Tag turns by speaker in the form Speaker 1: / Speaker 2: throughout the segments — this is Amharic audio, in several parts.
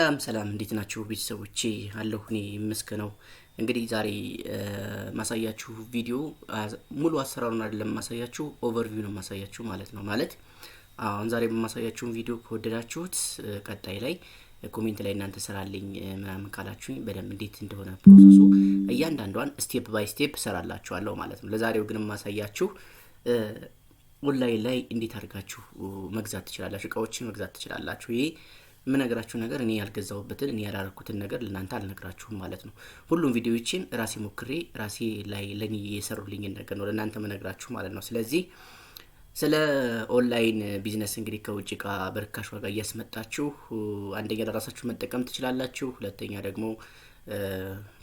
Speaker 1: ሰላም ሰላም፣ እንዴት ናችሁ ቤተሰቦቼ? አለሁ እኔ ይመስገነው። እንግዲህ ዛሬ ማሳያችሁ ቪዲዮ ሙሉ አሰራሩን አይደለም ማሳያችሁ፣ overview ነው ማሳያችሁ ማለት ነው። ማለት አሁን ዛሬ በማሳያችሁን ቪዲዮ ከወደዳችሁት ቀጣይ ላይ comment ላይ እናንተ ስራልኝ ምናምን ካላችሁኝ በደንብ እንዴት እንደሆነ process ኡ እያንዳንዷን step by step እሰራላችኋለሁ ማለት ነው። ለዛሬው ግን ማሳያችሁ ኦንላይን ላይ እንዴት አድርጋችሁ መግዛት ትችላላችሁ፣ እቃዎችን መግዛት ትችላላችሁ። ይሄ የምነግራችሁ ነገር እኔ ያልገዛሁበትን እኔ ያላረኩትን ነገር ለእናንተ አልነግራችሁም ማለት ነው። ሁሉም ቪዲዮዎችን ራሴ ሞክሬ ራሴ ላይ ለኔ የሰሩልኝን ነገር ነው ለእናንተ መነግራችሁ ማለት ነው። ስለዚህ ስለ online business እንግዲህ ከውጭ እቃ በርካሽ ዋጋ እያስመጣችሁ አንደኛ ለራሳችሁ መጠቀም ትችላላችሁ፣ ሁለተኛ ደግሞ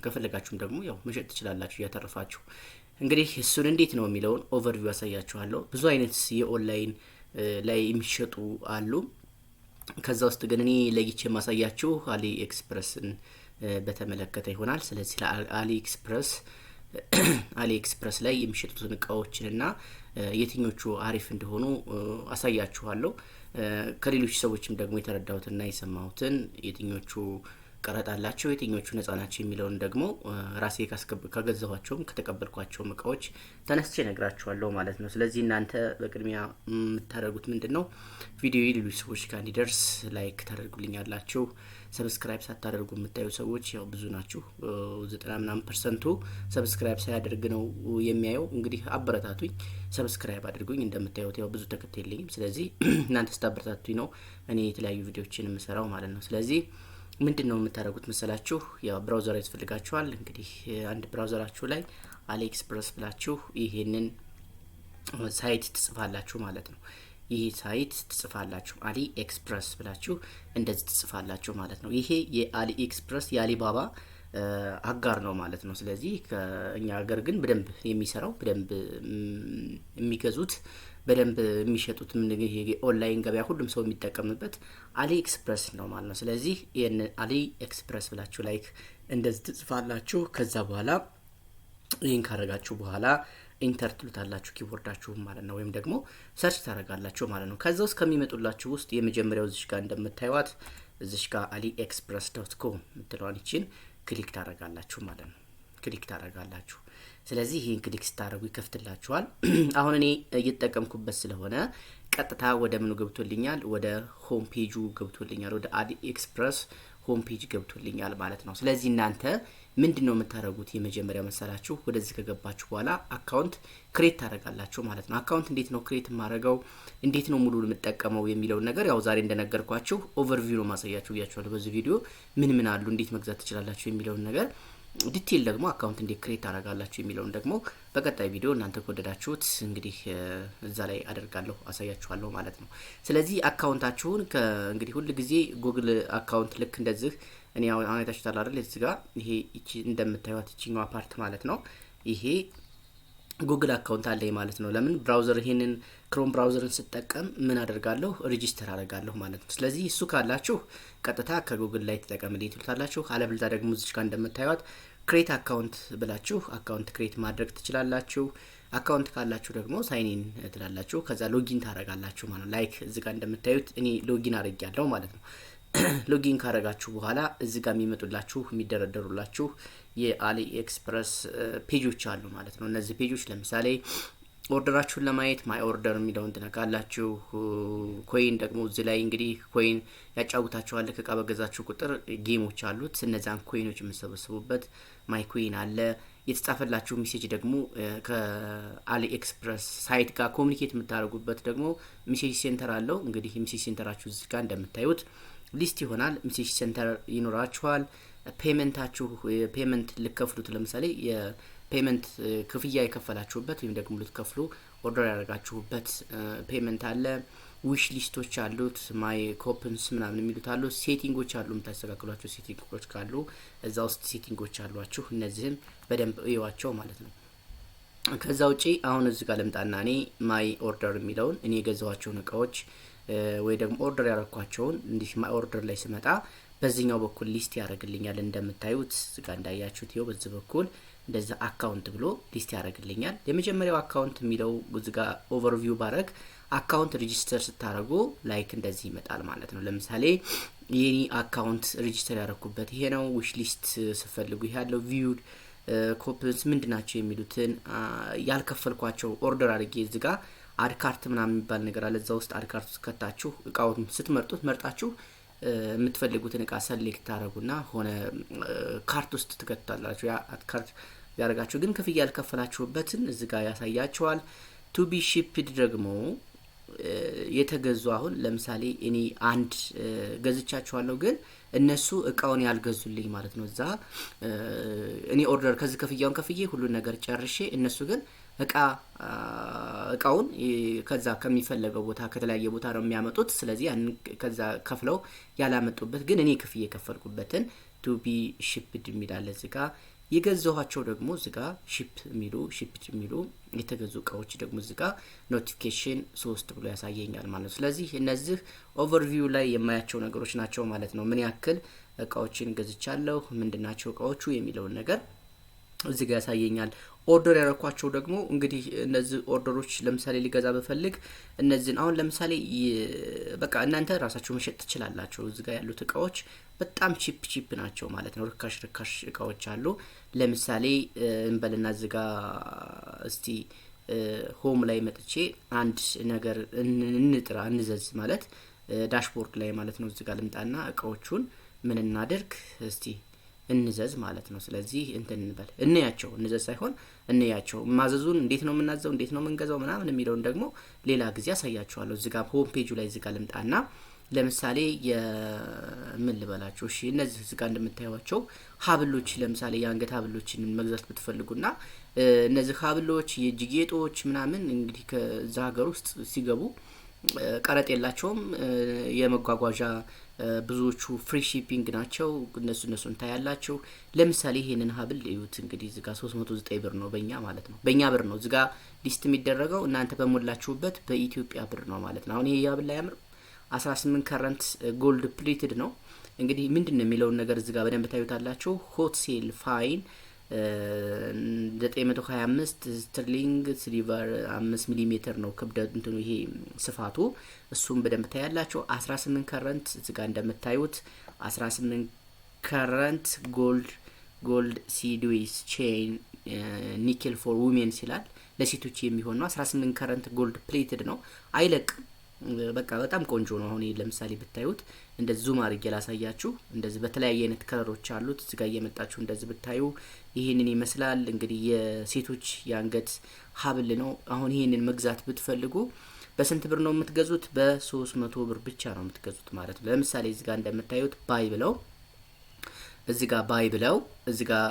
Speaker 1: ከፈለጋችሁም ደግሞ ያው መሸጥ ትችላላችሁ እያተረፋችሁ። እንግዲህ እሱን እንዴት ነው የሚለውን overview ያሳያችኋለሁ። ብዙ አይነት የኦንላይን ላይ የሚሸጡ አሉ። ከዛ ውስጥ ግን እኔ ለይቼ የማሳያችሁ AliExpress ን በተመለከተ ይሆናል። ስለዚህ AliExpress ላይ የሚሸጡትን እቃዎችንና የትኞቹ አሪፍ እንደሆኑ አሳያችኋለሁ። ከሌሎች ሰዎችም ደግሞ የተረዳሁትና የሰማሁትን የትኞቹ ቀረጥ አላቸው፣ የትኞቹ ነጻ ናቸው የሚለውን ደግሞ ራሴ ከገዛኋቸውም ከተቀበልኳቸውም እቃዎች ተነስቼ እነግራችኋለሁ ማለት ነው። ስለዚህ እናንተ በቅድሚያ የምታደርጉት ምንድን ነው? ቪዲዮ ሌሎች ሰዎች ጋር እንዲደርስ like ታደርጉልኛላችሁ። Subscribe ሳታደርጉ የምታዩ ሰዎች ያው ብዙ ናችሁ። 90 ምናምን percent ኡ subscribe ሳያደርግ ነው የሚያየው። እንግዲህ አበረታቱኝ፣ subscribe አድርጉኝ። እንደምታዩት ያው ብዙ ተከታይ የለኝም። ስለዚህ እናንተ ስታበረታቱኝ ነው እኔ የተለያዩ ቪዲዮዎችን የምሰራው ማለት ነው። ስለዚህ ምንድን ነው የምታደርጉት መሰላችሁ? ያው browser ያስፈልጋችኋል። እንግዲህ አንድ browser ኣችሁ ላይ AliExpress ብላችሁ ይሄንን site ትጽፋላችሁ ማለት ነው። ይህ site ትጽፋላችሁ፣ AliExpress ብላችሁ እንደዚህ ትጽፋላችሁ ማለት ነው። ይሄ የ AliExpress የአሊባባ አጋር ነው ማለት ነው። ስለዚህ ከእኛ ሀገር ግን በደንብ የሚሰራው፣ በደንብ የሚገዙት፣ በደንብ የሚሸጡት፣ ይሄ ኦንላይን ገበያ ሁሉም ሰው የሚጠቀምበት AliExpress ነው ማለት ነው። ስለዚህ ይህን AliExpress ብላችሁ like እንደዚህ ትጽፋላችሁ። ከዛ በኋላ ይህን ካረጋችሁ በኋላ enter ትሉታላችሁ keyboard ኣችሁ ማለት ነው። ወይም ደግሞ search ታደርጋላችሁ ማለት ነው። ከዛ ውስጥ ከሚመጡላችሁ ውስጥ የመጀመሪያው እዚሽ ጋር እንደምታዩት እዚሽ ጋር AliExpress.com የምትለዋን ይችን click ታደርጋላችሁ ማለት ነው። Click ታደርጋላችሁ። ስለዚህ ይህን click ስታደርጉ ይከፍትላችኋል። አሁን እኔ እየተጠቀምኩበት ስለሆነ ቀጥታ ወደ ምኑ ገብቶልኛል? ወደ home page ኡ ገብቶልኛል። ወደ AliExpress home page ገብቶልኛል ማለት ነው። ስለዚህ እናንተ ምንድን ነው የምታደርጉት? የመጀመሪያ መሰላችሁ ወደዚህ ከገባችሁ በኋላ account create ታደርጋላችሁ ማለት ነው። Account እንዴት ነው create የማደርገው፣ እንዴት ነው ሙሉ የምጠቀመው የሚለውን ነገር ያው ዛሬ እንደነገርኳችሁ overview ነው ማሳያችሁ ብያችኋለሁ። በዚህ ቪዲዮ ምን ምን አሉ፣ እንዴት መግዛት ትችላላችሁ የሚለውን ነገር detail ደግሞ account እንዴት create ታደርጋላችሁ የሚለውን ደግሞ በቀጣይ ቪዲዮ እናንተ ከወደዳችሁት እንግዲህ እዛ ላይ አደርጋለሁ፣ አሳያችኋለሁ ማለት ነው። ስለዚህ account ኣችሁን እንግዲህ ሁል ጊዜ Google account ልክ እንደዚህ እኔ አሁን አይታችሁታል አይደል? እዚህ ጋር ይሄ እቺ እንደምታዩት እቺኛዋ part ማለት ነው። ይሄ Google account አለኝ ማለት ነው። ለምን browser ይሄንን Chrome browser ን ስጠቀም ምን አደርጋለሁ? Register አደርጋለሁ ማለት ነው። ስለዚህ እሱ ካላችሁ ቀጥታ ከጉግል ላይ ተጠቀምልኝ ትሉታላችሁ። አለበለዚያ ደግሞ እዚች ጋር እንደምታዩት create account ብላችሁ account create ማድረግ ትችላላችሁ። Account ካላችሁ ደግሞ sign in ትላላችሁ። ከዛ login ታደርጋላችሁ ማለት ነው። Like እዚህ ጋር እንደምታዩት እኔ login አድርጊያለሁ ማለት ነው። Login ካረጋችሁ በኋላ እዚህ ጋር የሚመጡላችሁ የሚደረደሩላችሁ የ AliExpress page ኦች አሉ ማለት ነው። እነዚህ page ኦች ለምሳሌ order ኣችሁን ለማየት my order የሚለውን ትነካላችሁ። Coin ደግሞ እዚህ ላይ እንግዲህ coin ያጫውታችኋል። እቃ በገዛችሁ ቁጥር game ኦች አሉት። እነዚያን coin ኦች የምሰበስቡበት my coin አለ። የተጻፈላችሁ message ደግሞ ከ AliExpress site ጋር communicate የምታደርጉበት ደግሞ message center አለው። እንግዲህ message center ኣችሁ እዚህ ጋር እንደምታዩት list ይሆናል። Message center ይኖራችኋል። Payment ኣችሁ payment ልከፍሉት ለምሳሌ የ payment ክፍያ የከፈላችሁበት ወይም ደግሞ ልትከፍሉ order ያደረጋችሁበት payment አለ። Wish list ኦች አሉት። My coupons ምናምን የሚሉት አሉ። Setting ኦች አሉ። የምታስተካክሏቸው setting ኦች ካሉ እዛ ውስጥ setting ኦች አሏችሁ። እነዚህን በደንብ እዩዋቸው ማለት ነው። ከዛ ውጪ አሁን እዚህ ጋር ልምጣና እኔ my order የሚለውን እኔ የገዛኋቸውን እቃዎች ወይ ደግሞ order ያረኳቸውን እንዲህ my order ላይ ስመጣ በዚህኛው በኩል list ያደርግልኛል። እንደምታዩት እዚህ ጋር እንዳያችሁት ይኸው በዚህ በኩል እንደዛ account ብሎ list ያደርግልኛል። የመጀመሪያው account የሚለው እዚህ ጋር overview ባረግ account register ስታደርጉ like እንደዚህ ይመጣል ማለት ነው። ለምሳሌ የኔ account register ያደረኩበት ይሄ ነው። Wish list ስፈልጉ ይሄ ያለው view coupons ምንድን ናቸው የሚሉትን፣ ያልከፈልኳቸው order አድርጌ እዚህ ጋር add cart ምናምን የሚባል ነገር አለ። እዛ ውስጥ add cart ውስጥ ከታችሁ እቃውን ስትመርጡት መርጣችሁ የምትፈልጉትን እቃ select ታደረጉና ሆነ cart ውስጥ ትከቱታላችሁ። ያ add cart ያደረጋችሁ ግን ክፍያ ያልከፈላችሁበትን እዚ ጋር ያሳያችኋል። To be shipped ደግሞ የተገዙ፣ አሁን ለምሳሌ እኔ አንድ ገዝቻችኋለሁ፣ ግን እነሱ እቃውን ያልገዙልኝ ማለት ነው። እዛ እኔ order ከዚህ ክፍያውን ከፍዬ ሁሉን ነገር ጨርሼ እነሱ ግን እቃውን ከዛ ከሚፈለገው ቦታ ከተለያየ ቦታ ነው የሚያመጡት። ስለዚህ ያንን ከዛ ከፍለው ያላመጡበት ግን እኔ ክፍያ የከፈልኩበትን to be shipped የሚላለ እዚህ ጋ። የገዛኋቸው ደግሞ እዚህ ጋ ship የሚሉ የተገዙ እቃዎች ደግሞ እዚህ ጋ notification 3 ብሎ ያሳየኛል ማለት ነው። ስለዚህ እነዚህ overview ላይ የማያቸው ነገሮች ናቸው ማለት ነው። ምን ያክል እቃዎችን ገዝቻለሁ፣ ምንድናቸው እቃዎቹ የሚለውን ነገር እዚህ ጋር ያሳየኛል። Order ያረኳቸው ደግሞ እንግዲህ እነዚህ order ኦች ለምሳሌ ሊገዛ ብፈልግ እነዚህን አሁን ለምሳሌ በቃ እናንተ ራሳችሁ መሸጥ ትችላላችሁ። እዚህ ጋር ያሉት እቃዎች በጣም cheap cheap ናቸው ማለት ነው። ርካሽ ርካሽ እቃዎች አሉ። ለምሳሌ እንበልና እዚህ ጋር እስቲ home ላይ መጥቼ አንድ ነገር እንጥራ፣ እንዘዝ ማለት dashboard ላይ ማለት ነው። እዚህ ጋር ልምጣና እቃዎቹን ምን እናድርግ እስቲ እንዘዝ ማለት ነው። ስለዚህ እንትን እንበል፣ እንያቸው፣ እንዘዝ ሳይሆን እንያቸው። ማዘዙን እንዴት ነው የምናዘው፣ እንዴት ነው የምንገዛው ምናምን የሚለውን ደግሞ ሌላ ጊዜ አሳያችኋለሁ። እዚህ ጋር home page ኡ ላይ እዚህ ጋር ልምጣና ለምሳሌ የምን ልበላችሁ፣ እሺ እነዚህ እዚህ ጋር እንደምታዩቸው ሀብሎች፣ ለምሳሌ የአንገት ሀብሎችን መግዛት ብትፈልጉና እነዚህ ሀብሎች፣ የእጅ ጌጦች ምናምን እንግዲህ ከዛ ሀገር ውስጥ ሲገቡ ቀረጥ የላቸውም። የመጓጓዣ ብዙዎቹ free shipping ናቸው። እነሱን ታያላችሁ። ለምሳሌ ይሄንን ሀብል እዩት። እንግዲህ እዚጋ 309 ብር ነው በእኛ ማለት ነው። በእኛ ብር ነው እዚጋ list የሚደረገው፣ እናንተ በሞላችሁበት በኢትዮጵያ ብር ነው ማለት ነው። አሁን ይሄ ሀብል ላይ አያምርም? 18 karat gold plated ነው። እንግዲህ ምንድን ነው የሚለውን ነገር እዚጋ በደንብ ታዩታላችሁ። Hot sale fine 925 sterling silver 5 ሚሊ ሜትር ነው ክብደት እንትኑ ይሄ ስፋቱ፣ እሱም በደንብ ታያላችሁ። 18 karat እዚጋ እንደምታዩት 18 karat gold seduce chain necklace for womens ይላል። ለሴቶች የሚሆን ነው። 18 karat gold plated ነው። አይለቅም። በቃ በጣም ቆንጆ ነው። አሁን ለምሳሌ ብታዩት እንደዚህ zoom አድርጌ ላሳያችሁ። እንደዚህ በተለያየ አይነት color ኦች አሉት። እዚጋ እየመጣችሁ እንደዚህ ብታዩ ይህንን ይመስላል። እንግዲህ የሴቶች የአንገት ሀብል ነው። አሁን ይህንን መግዛት ብትፈልጉ በስንት ብር ነው የምትገዙት? በ300 ብር ብቻ ነው የምትገዙት ማለት ነው። ለምሳሌ እዚጋ እንደምታዩት buy ብለው፣ እዚ ጋር buy ብለው እዚ ጋር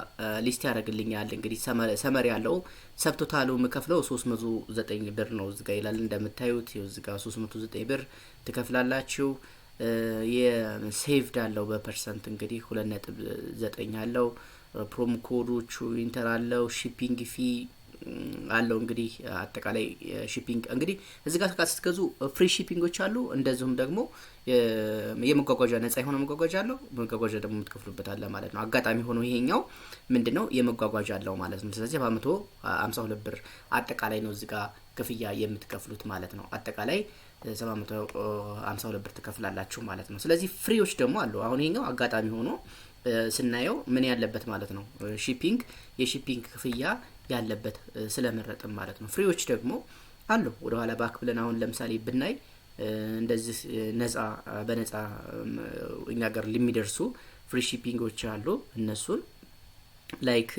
Speaker 1: list ያደርግልኛል። እንግዲህ summary ያለው subtotal ኡ የምከፍለው 309 ብር ነው እዚ ጋር ይላል። እንደምታዩት እዚ ጋር 309 ብር ትከፍላላችሁ። የ saved አለው በ percent እንግዲህ 2.9 አለው። Promo code ኦቹ enter አለው። Shipping fee አለው። እንግዲህ አጠቃላይ shipping እንግዲህ እዚህ ጋር ስትገዙ free shipping ኦች አሉ። እንደዚሁም ደግሞ የመጓጓዣ ነጻ የሆነ መጓጓዣ አለው። መጓጓዣ ደግሞ የምትከፍሉበት አለ ማለት ነው። አጋጣሚ ሆኖ ይሄኛው ምንድን ነው የመጓጓዣ አለው ማለት ነው። ስለዚህ በ152 ብር አጠቃላይ ነው እዚህ ጋር ክፍያ የምትከፍሉት ማለት ነው። አጠቃላይ 752 ብር ትከፍላላችሁ ማለት ነው። ስለዚህ free ዎች ደግሞ አሉ። አሁን ይሄኛው አጋጣሚ ሆኖ ስናየው ምን ያለበት ማለት ነው፣ shipping የ shipping ክፍያ ያለበት ስለመረጥም ማለት ነው። Free ዎች ደግሞ አሉ። ወደኋላ back ብለን አሁን ለምሳሌ ብናይ እንደዚህ ነጻ በነጻ እኛ ጋር የሚደርሱ free shipping ኦች አሉ። እነሱን like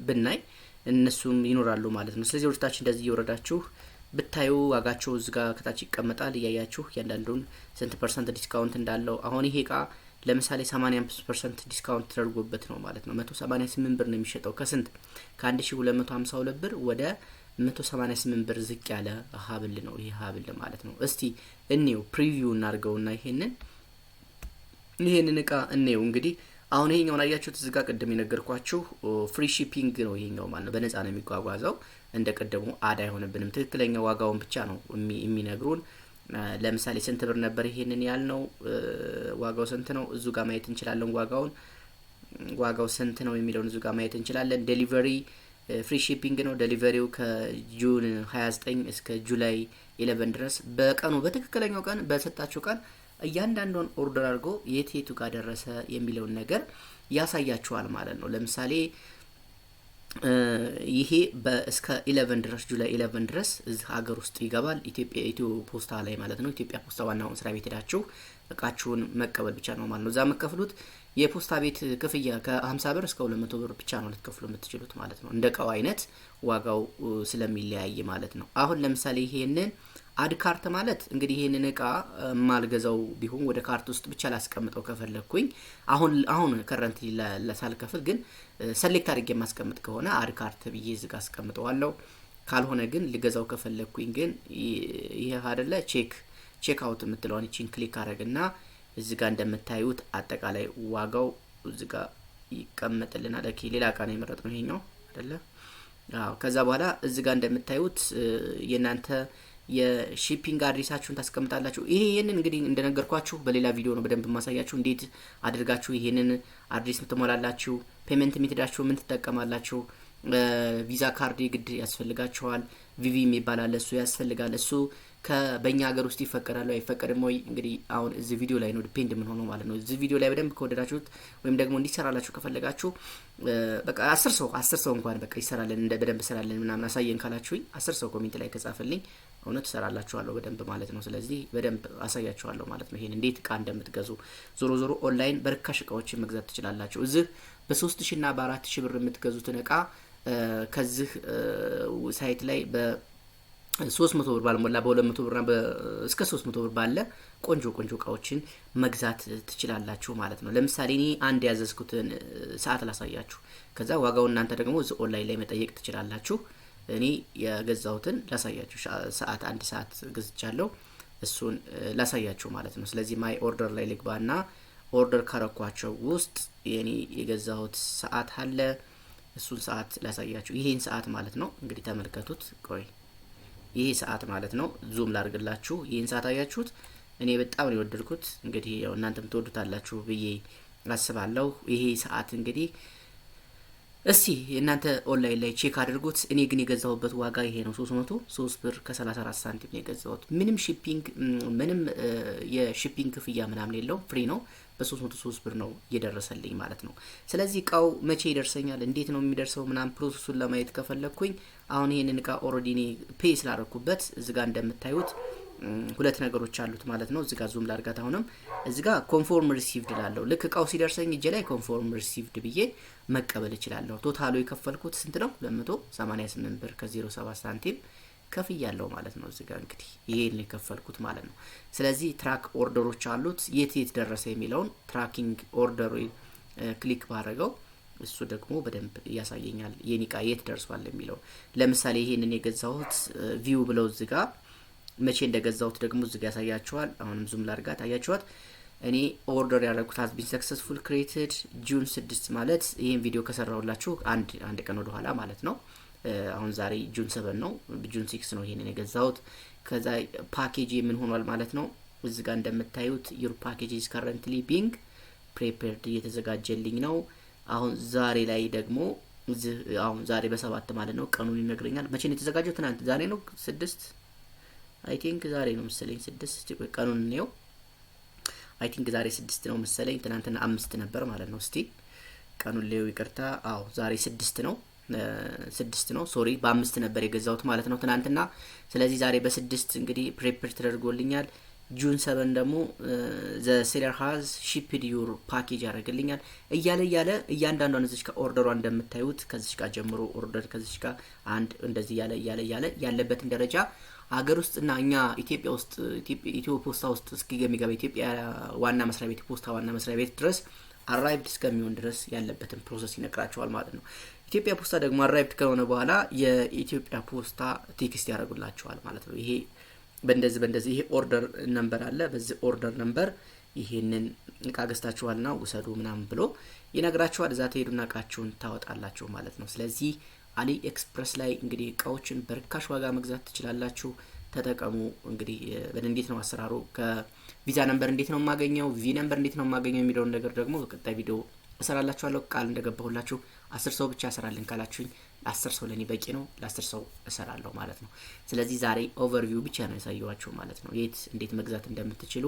Speaker 1: ብናይ እነሱም ይኖራሉ ማለት ነው። ስለዚህ ወደታች እንደዚህ እየወረዳችሁ ብታዩ ዋጋቸው እዚጋ ከታች ይቀመጣል። እያያችሁ እያንዳንዱን ስንት percent discount እንዳለው፣ አሁን ይሄ እቃ ለምሳሌ 85% discount ተደርጎበት ነው ማለት ነው። 188 ብር ነው የሚሸጠው። ከስንት? ከ1252 ብር ወደ 188 ብር ዝቅ ያለ ሀብል ነው ይሄ ሀብል ማለት ነው። እስቲ እኔው preview እናድርገውና ይሄንን እቃ እንየው። እንግዲህ አሁን ይሄኛውን አያችሁት፣ እዚህ ጋር ቅድም የነገርኳችሁ free shipping ነው ይሄኛው ማለት ነው። በነፃ ነው የሚጓጓዘው። እንደ ቅድሙ add አይሆንብንም። ትክክለኛ ዋጋውን ብቻ ነው የሚነግሩን። ለምሳሌ ስንት ብር ነበር ይሄንን ያልነው? ዋጋው ስንት ነው? እዙ ጋር ማየት እንችላለን። ዋጋው ስንት ነው የሚለውን እዙ ጋር ማየት እንችላለን። Delivery free shipping ነው። Delivery ው ከ June 29 እስከ July 11 ድረስ በቀኑ በትክክለኛው ቀን በሰጣችሁ ቀን እያንዳንዷን order አድርጎ የት የቱ ጋር ደረሰ የሚለውን ነገር ያሳያችኋል ማለት ነው። ለምሳሌ ይሄ እስከ 11 ድረስ፣ July 11 ድረስ እዚህ ሀገር ውስጥ ይገባል። ኢትዮጵያ ኢትዮ ፖስታ ላይ ማለት ነው። ኢትዮጵያ ፖስታ ዋናው መስሪያ ቤት ሄዳችሁ እቃችሁን መቀበል ብቻ ነው ማለት ነው። እዛ የምትከፍሉት የፖስታ ቤት ክፍያ ከ50 ብር እስከ 200 ብር ብቻ ነው ልትከፍሉ የምትችሉት ማለት ነው። እንደ እቃው አይነት ዋጋው ስለሚለያይ ማለት ነው። አሁን ለምሳሌ ይሄንን add cart ማለት እንግዲህ ይሄንን እቃ የማልገዛው ቢሆን ወደ cart ውስጥ ብቻ ላስቀምጠው ከፈለግኩኝ፣ አሁን አሁን current ሳልከፍል ግን select አድርጌ የማስቀምጥ ከሆነ add cart ብዬ እዚህ ጋር አስቀምጠዋለሁ። ካልሆነ ግን ልገዛው ከፈለግኩኝ ግን ይሄ አደለ check out የምትለዋን ይቺን click አረግና እዚ ጋር እንደምታዩት አጠቃላይ ዋጋው እዚ ጋር ይቀመጥልናል። Okay፣ ሌላ እቃ ነው የመረጥነው ይሄኛው አደለ? አዎ። ከዛ በኋላ እዚ ጋር እንደምታዩት የእናንተ የ shipping address ኣችሁን ታስቀምጣላችሁ። ይሄንን እንግዲህ እንደነገርኳችሁ በሌላ ቪዲዮ ነው በደንብ የማሳያችሁ እንዴት አድርጋችሁ ይሄንን address ትሞላላችሁ፣ payment method ኣችሁ ምን ትጠቀማላችሁ፣ Visa card የግድ ያስፈልጋችኋል፣ VV የሚባል አለ፣ እሱ ያስፈልጋል። እሱ በእኛ ሀገር ውስጥ ይፈቀዳል አይፈቀድም ወይ? እንግዲህ አሁን እዚህ ቪዲዮ ላይ ነው depend የምንሆነው ማለት ነው። እዚህ ቪዲዮ ላይ በደንብ ከወደዳችሁት ወይም ደግሞ እንዲሰራላችሁ ከፈለጋችሁ፣ በቃ 10 ሰው፣ 10 ሰው እንኳን በቃ ይሰራልን እንደ በደንብ ስራልን ምናምን አሳየን ካላችሁኝ፣ 10 ሰው comment ላይ ከጻፈልኝ እውነት እሰራላችኋለሁ በደንብ ማለት ነው። ስለዚህ በደንብ አሳያችኋለሁ ማለት ነው፣ ይሄን እንዴት እቃ እንደምትገዙ። ዞሮ ዞሮ ኦንላይን በርካሽ እቃዎችን መግዛት ትችላላችሁ። እዚህ በ3000 እና በ4000 ብር የምትገዙትን እቃ ከዚህ site ላይ በ300 ብር ባልሞላ፣ በ200 ብርና እስከ 300 ብር ባለ ቆንጆ ቆንጆ እቃዎችን መግዛት ትችላላችሁ ማለት ነው። ለምሳሌ እኔ አንድ ያዘዝኩትን ሰዓት ላሳያችሁ። ከዛ ዋጋው እናንተ ደግሞ እዚ ኦንላይን ላይ መጠየቅ ትችላላችሁ። እኔ የገዛሁትን ላሳያችሁ። ሰዓት፣ አንድ ሰዓት ገዝቻለሁ። እሱን ላሳያችሁ ማለት ነው። ስለዚህ my order ላይ ልግባና order ካረኳቸው ውስጥ የኔ የገዛሁት ሰዓት አለ። እሱን ሰዓት ላሳያችሁ። ይሄን ሰዓት ማለት ነው። እንግዲህ ተመልከቱት። ቆይ፣ ይሄ ሰዓት ማለት ነው። Zoom ላርግላችሁ። ይህን ሰዓት አያችሁት? እኔ በጣም ነው የወደድኩት። እንግዲህ ያው እናንተም ትወዱታላችሁ ብዬ አስባለሁ። ይሄ ሰዓት እንግዲህ እስቲ እናንተ ኦንላይን ላይ check አድርጉት። እኔ ግን የገዛሁበት ዋጋ ይሄ ነው። 303 ብር ከ34 ሳንቲም ነው የገዛሁት። ምንም shipping፣ ምንም የ shipping ክፍያ ምናምን የለውም፣ free ነው። በ303 ብር ነው እየደረሰልኝ ማለት ነው። ስለዚህ እቃው መቼ ይደርሰኛል፣ እንዴት ነው የሚደርሰው ምናምን process ኡን ለማየት ከፈለግኩኝ አሁን ይሄንን እቃ already እኔ pay ስላደረኩበት እዚ ጋር እንደምታዩት ሁለት ነገሮች አሉት ማለት ነው። እዚጋ zoom ላርጋት። አሁንም እዚጋ confirm received ላለው ልክ እቃው ሲደርሰኝ እጄ ላይ confirm received ብዬ መቀበል እችላለሁ። Total ኡ የከፈልኩት ስንት ነው? 288 ብር ከ07 ሳንቲም ከፍያለሁ ማለት ነው። እዚጋ እንግዲህ ይሄን የከፈልኩት ማለት ነው። ስለዚህ track order ኦች አሉት። የት የት ደረሰ የሚለውን tracking order ኡ click ባረገው እሱ ደግሞ በደንብ ያሳየኛል የኔ እቃ የት ደርሷል የሚለው። ለምሳሌ ይሄንን የገዛሁት view ብለው እዚጋ መቼ እንደገዛሁት ደግሞ እዚጋ ያሳያችኋል። አሁንም zoom ላርጋት፣ አያችኋት። እኔ order ያደረኩት has been successful created June 6 ማለት ይህን ቪዲዮ ከሰራሁላችሁ አንድ ቀን ወደኋላ ማለት ነው። አሁን ዛሬ June 7 ነው፣ June 6 ነው ይሄንን የገዛሁት። ከዛ ፓኬጅ ምን ሆኗል ማለት ነው። እዚ ጋር እንደምታዩት your package is currently being prepared፣ እየተዘጋጀልኝ ነው። አሁን ዛሬ ላይ ደግሞ አሁን ዛሬ በ7 ማለት ነው፣ ቀኑን ይነግረኛል። መቼ ነው የተዘጋጀው? ትናንት፣ ዛሬ ነው 6፣ I think ዛሬ ነው መሰለኝ 6። ቀኑን እንየው። I think ዛሬ 6 ነው መሰለኝ። ትናንትና 5 ነበር ማለት ነው። እስቲ ቀኑን ልየው፣ ይቅርታ። አዎ፣ ዛሬ 6 ነው፣ 6 ነው። Sorry፣ በ5 ነበር የገዛሁት ማለት ነው ትናንትና። ስለዚህ ዛሬ በ6 እንግዲህ prepare ተደርጎልኛል። June 7 ደግሞ the seller has shipped your package ያደርግልኛል እያለ እያለ እያንዳንዷን እዚች ጋር order ሯ እንደምታዩት ከዚች ጋር ጀምሮ order ከዚች ጋር አንድ እንደዚህ እያለ እያለ እያለ ያለበትን ደረጃ ሀገር ውስጥና እኛ ኢትዮጵያ ውስጥ ኢትዮ ፖስታ ውስጥ እስከሚገባ፣ ኢትዮጵያ ዋና መስሪያ ቤት ፖስታ ዋና መስሪያ ቤት ድረስ arrived እስከሚሆን ድረስ ያለበትን process ይነግራችኋል ማለት ነው። ኢትዮጵያ ፖስታ ደግሞ arrived ከሆነ በኋላ የኢትዮጵያ ፖስታ text ያደርጉላችኋል ማለት ነው። ይሄ በእንደዚህ በእንደዚህ ይሄ order number አለ። በዚህ order number ይሄንን እቃ ገዝታችኋልና ውሰዱ ምናምን ብሎ ይነግራችኋል። እዛ ትሄዱና እቃችሁን ታወጣላችሁ ማለት ነው። ስለዚህ AliExpress ላይ እንግዲህ እቃዎችን በርካሽ ዋጋ መግዛት ትችላላችሁ። ተጠቀሙ። እንግዲህ እንዴት ነው አሰራሩ፣ ከ Visa number እንዴት ነው የማገኘው፣ V number እንዴት ነው የማገኘው የሚለውን ነገር ደግሞ በቀጣይ ቪዲዮ እሰራላችኋለሁ። ቃል እንደገባሁላችሁ 10 ሰው ብቻ እሰራልን ካላችሁኝ ለ10 ሰው ለእኔ በቂ ነው። ለ10 ሰው እሰራለሁ ማለት ነው። ስለዚህ ዛሬ overview ብቻ ነው ያሳየኋችሁ ማለት ነው፣ የት እንዴት መግዛት እንደምትችሉ።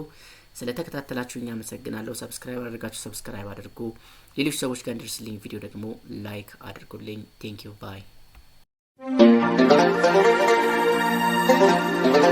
Speaker 1: ስለተከታተላችሁኝ አመሰግናለሁ። Subscribe ያላደረጋችሁ subscribe አድርጉ። ሌሎች ሰዎች ጋር እንዲደርስልኝ ቪዲዮ ደግሞ like አድርጉልኝ። Thank you, bye.